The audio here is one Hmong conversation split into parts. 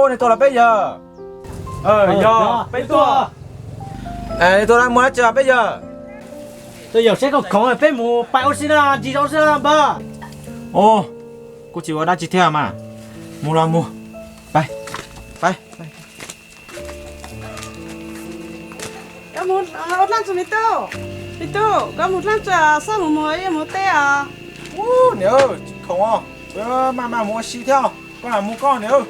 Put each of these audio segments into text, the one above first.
Nej tuaj los peb yawg? Yog, peb tuaj. Nej tuaj muaj dab tsi peb yawg? Tuaj yaum seb koj khoom peb mus pais ua si na, ntsis zov si na npawg. Kuj tsis ua dab tsi thiab mas, mus los mus. Pais, pais. Koj mus ua dlaab tsi me tub? Me tub, koj mus dlaab tsi, xob mus mus yeej mus teb os. Niam, tsis khoom os, maj maj mus ua si thiab, koj lam mus koj niam.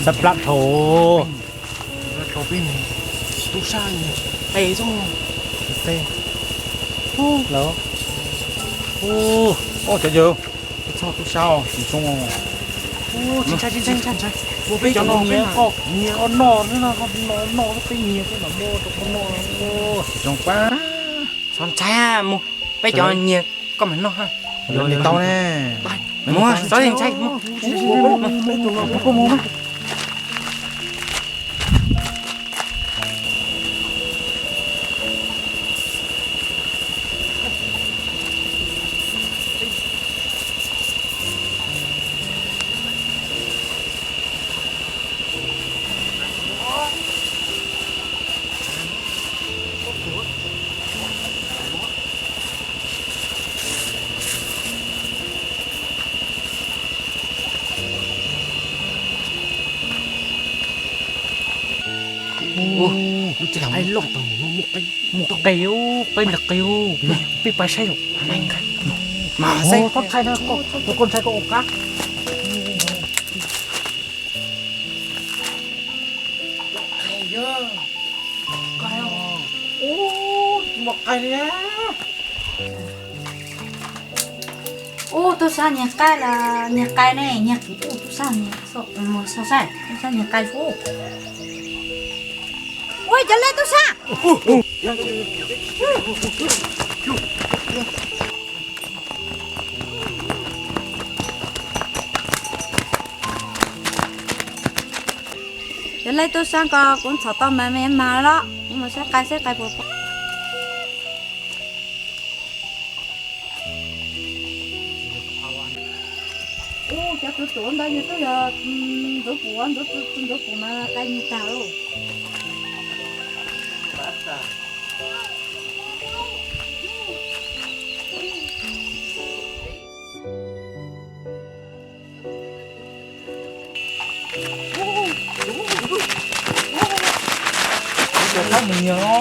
Xab plab dhau. Tub sab, qe xwb. Qe. Lawv. Cov yawg, txhob tub sab os, tsis zoo. Peb cov no nyiag koj, nyiag koj noj, noj noj peb nyiag peb mam muab rau koj noj. Tsis zoo pab. Txhob ntshai, mus, peb cov nyiag koj mam noj. Tau ne. Mus, txhob ntshai, mus. Muaj qe, qe ntawm qe, peb pais saib. Mas saib, koj ntshai, koj ntshai koj ua qab. Ub, tub sab nyiag qaib los nyiag qe ne, nyiag, ub, tub sab nyiag, mus saib, tub sab nyiag qe ub. Ua cas lej tub sab. Yog lej tub sab ko kuv ntxhov tau mas me mas los, kuv mus saib qe seb qe puas pom. Ub, cov tuav tuav ntawd yog twb yog ntxuav pum, ntxuav pum mas qe nyiag tag lauj. Txhob mus nyiag no.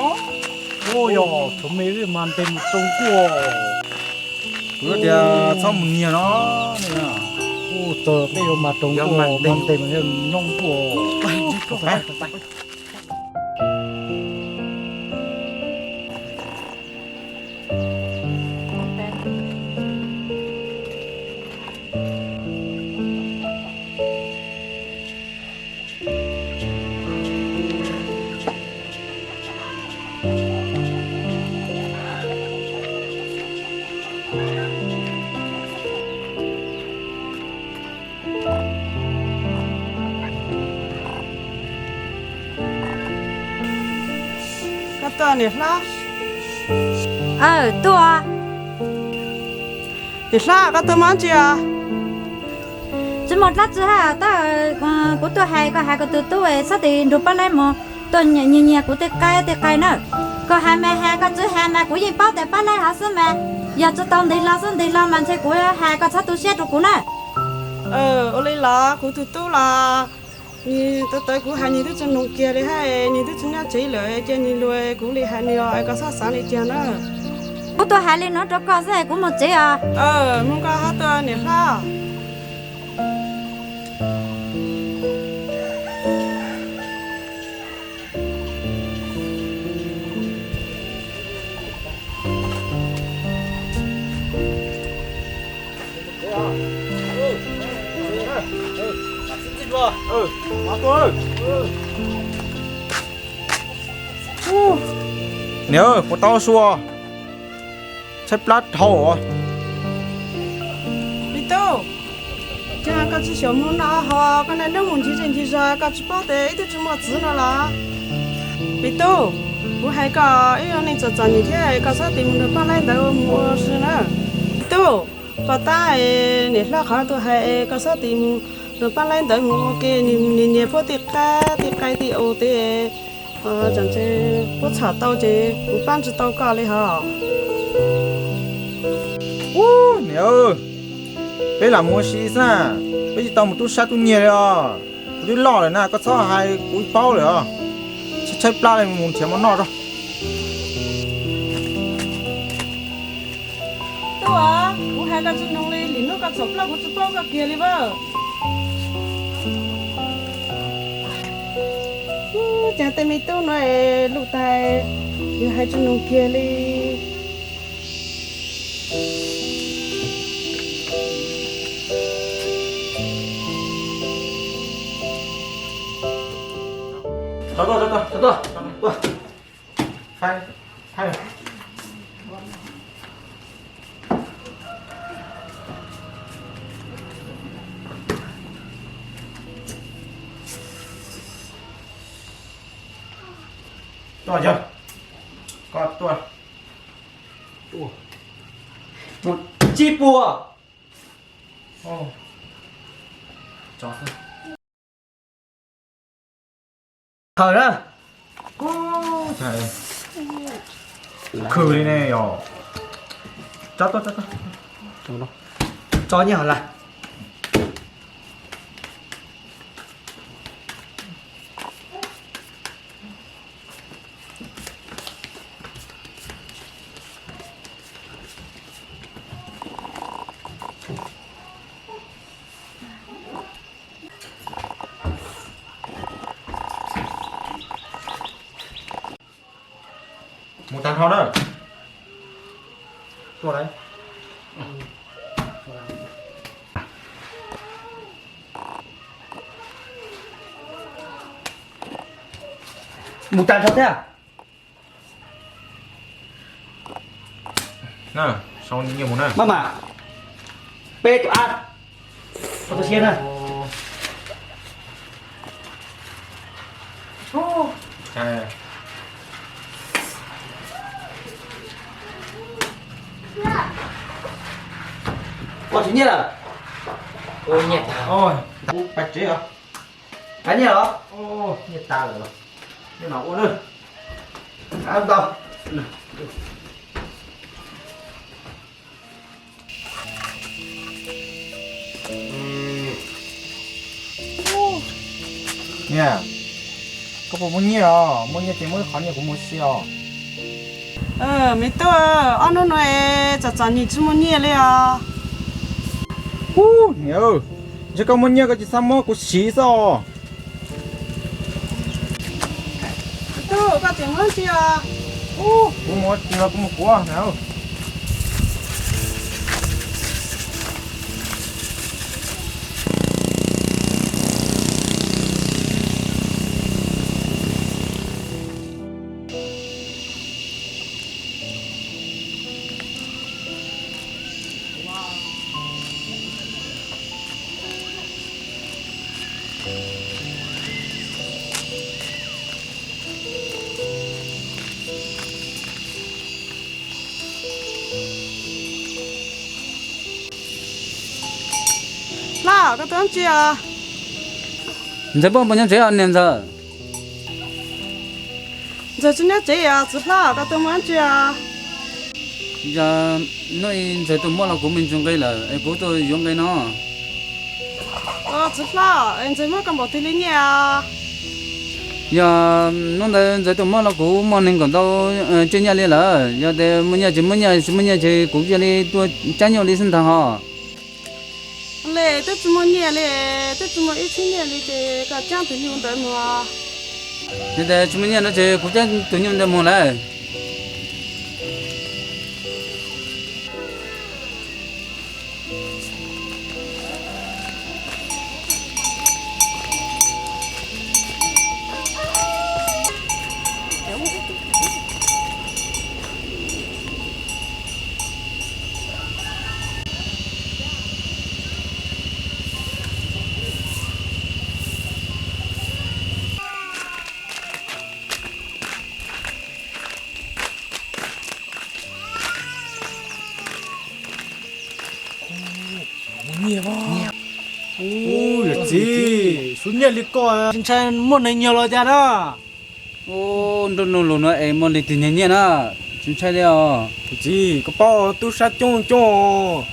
Ub, yog thaum me wb mas ntes mus roos kuj. Kuv tias txhob mus nyiag no. Ub, txog peb yuav mas roos kuj, mas ntes mas nyob kuj. Koj tuaj niam hlob. Aw, tuaj. Niam hlob, koj tuaj muaj dab tsi os? Tsis muaj dab tsi hab, tab kuv tuaj hais koj hais koj tus tub txhob tes nrug pab laib mus tuaj nyiag nyiag kuv tej qaib tej qe na. Koj hais mas hais, koj tsis hais mas kuv yeej paub tias pab laib hov xwb mas. Yog tsis tau ntes hlo xwb, ntes hlo mas ntshe kuv hais koj txhob tu siab rau kuv na. Ua li los kuv tus tub los nws tau tawv, kuv hais nws twb tsis mloog kiag li hab, nws twb tsis nyob tsev lawm, cia nws lug kuv li hais nws os, koj txhob xav li cas na. Kuv tuaj hais li no rau koj xwb, kuv mus tsev os. Mus koj hab tuaj niam hlob. Niam, puas tau sua? Tshaib plab dhau. Me tub, cas koj tsis xyaum mus noj hos koj naj neeb mus ncig zej ncig zog, koj tsis paub tias ib tug tsis muaj txiv no los? Me tub, kuv hais koj ib lub neej txom txom nyem thiab, koj txhob tig mus nrog pab laib ntawd mus ua si na. Me tub, pom tab niam hlob qhov twg hais, koj txhob tig mus nrog pab laib ntawd mus ua ke, nyias nyias puab tej qab tej qai tej u tes, tseem tsam puab txhom tau ces kuv pab tsis tau koj li hos. Ub, niam, peb lam mus ua si xwb na, peb tsis tau mus tub sab tub nyiag li os. Kuv twb loj lawm na, koj txhob hais kuv paub lawm os. Tshaib tshaib plab li, mus nrhiav mov noj tso. Tub, kuv hais koj tsis mloog li, lwm hnub koj txhaum plab kuv tsis paub koj kiag li as. Cas tej me tub no luj tag, yus hais tsis mloog kiag li. Tuaj yog, koj tuaj. Tsib puas. Khawm na. Khwv li ne yog. Tso nyiaj hov lawm. Mus tag nrho na. Mus tag nrho thiab. Maj mam, peb tus ab, ua tau siab na. Ua tsis nyiaj lawm. Pais tsev os. Qab nyiaj los? Nyiaj tas lawm. Nyiaj no ua na. Tau. Niam, koj puas muaj nyiaj os? Muaj nyiaj ces muab ib qho nyiaj kuv mus ua si os. Me tub, ob hnub no txom txom nyem tsis muaj nyiaj li os. Ub, niam, ntshe koj muaj nyiaj koj tsis xav muab kuv siv xwb os. Tub, koj tseem muab tsi os? Kuv mus tsis los kuv mus kuv na. Hlob, koj tuaj ua dab tsi os? Ntxawm, puas nyob tsev os niam ntxawm? Ntxawm tsis nyob tsev os txiv hlob, koj tuaj ua dab tsi os? Yog hnub ib ntxawg tus muam los kuv me ntsis nqi lawm es kuv tuaj yuav nqi no. Txiv hlob, ntxawg muab koj npaum twg li nyiaj os? Yog hnub ntawd ntxawg tus muam los kuv muaj nees nkaum ntau tsev nyiaj li lawm, yog tias muaj nyiaj tsis muaj nyiaj, tsis muaj nyiaj ces kuv cia li tuaj cab nyuj li xwb ntag hos. Li twb tsis muaj nyiaj li, twb tsis muaj ib txhiab nyiaj li ces koj cab tus nyuj ntawd mus. Yog tias tsis muaj nyiaj no ces kuv cab tus nyuj ntawd mus lawm. Ub, yawm txiv, sub nyiaj li koj, tsis ntshai muaj neeg nyiag los cas na? Ub, nruab hnub lus no es muaj leej twg nyiag nyiaj na? Tsis ntshai li os. Yawm txiv, koj paub tub sab coob coob,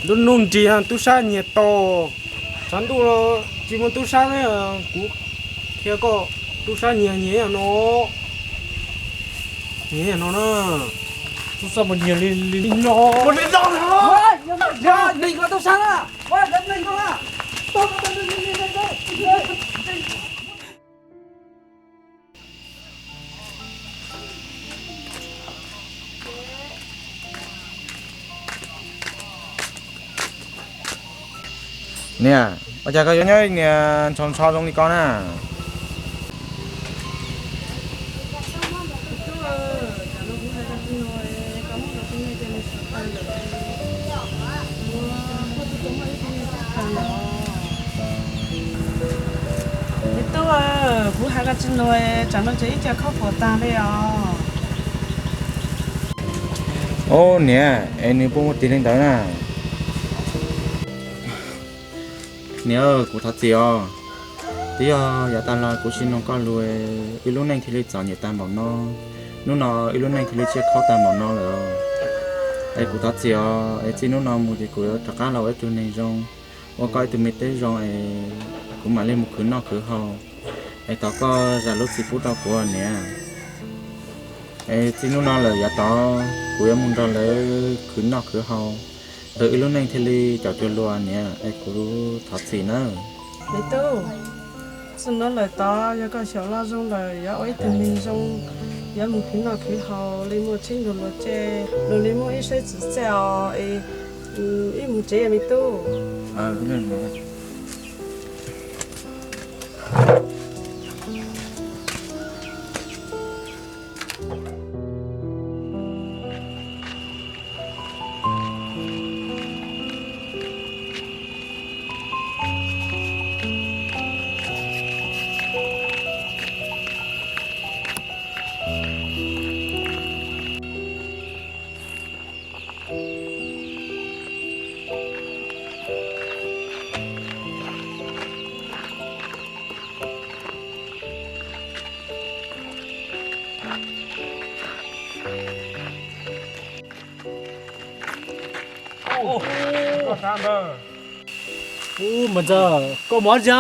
nruab hnub nrig tub sab nyiag tau, tshav ntuj no tsis muaj tub sab li. Kuv qhia koj, tub sab nyiag nyiag no, nyiag no na. Tub sab mus nyiag li li no, li no. Neeg ko tub sab na. Niam, ua cas koj yuav nyob niag ntshaus ntsho zoo li ko na? Me tub, kuv hais koj tsis nug, tsam no ces ib co khaub puas tag li os. Ub niam, es nws puas muaj tig li ntawd na? Niam, kuv thov txim os. Twb yog yav tas los kuv tsis mloog koj lus, wb lub neej thiaj li txom nyem tag npaum no. Hnub no wb lub neej thiaj li tsiaj khaub tag npaum no lawm. Es kuv thov txim os, es txij hnub no mus ces kuv yuav rov qab los ua ib tug neeg zoo, ua koj ib tug me tub zoo es kuv mam li mus khwv noj khwv haus. Es thov koj zam lub txim pub rau kuv niam. Es txij hnub no lawm yav tod kuv yuav mus nrog lawv khwv noj khwv haus, es wb lub neej thiaj li caum cuag luag niam, es kuv thov txim nawb. Me tub, txij no lawm tod yog koj xyaum loj zoo lawm, yuav ua ib tug neeg zoo, yuav mus khwv noj khwv haus li muaj tsheb nrug luag tse, luag li muaj ib saib txwv txiaj os, es wb mus tsev me tub. Ub, Mos Ntxawg, koj mus dab tsi?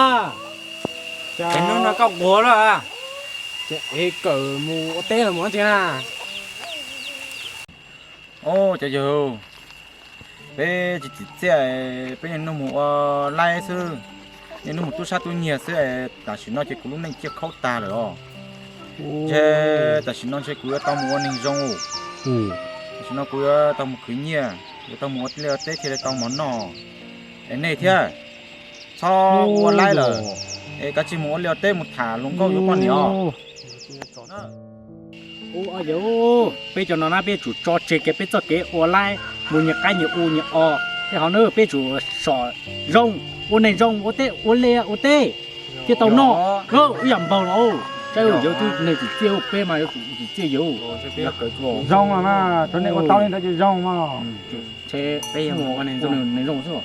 Ces hnub no koj quav lawm. Ces ev kawm mus ua teb los mus dab tsi na? Ub, cov yawg, peb tsis tsim txiaj, peb niaj hnub mus ua laib xwb, niaj hnub mus tub sab tub nyiag xwb, tam sim no ces kuv lub neej tsiaj khaub tag lawm os. Ntshe tam sim no ntshe kuv yuav tau mus ua neeg zoo. Tam sim no kuv yuav tau mus khwv nyiaj, yuav tau mus ua liaj ua teb thiaj li tau mov noj. Es nej thiab, txhob ua laib lawm, es kav tsij mus ua liaj ua teb mus tham hluas nkauj yuav poj niam os. Ub, yawg, peb cov no na peb tsum tso tseg kiag peb txoj kev ua laib mus nyias qaib nyias u nyias o, tej hov na peb tsum som zoo, ua neeg zoo, ua teb ua liaj ua teb thiaj tau noj. Ib yam npaug los, saib yawg twb neeg tsim txiaj, peb mas yuav tsum tsim txiaj yawg. Zoo los mas rau nej ua tau li ntawd ces zoo mas. Peb yog ua neeg zoo xwb.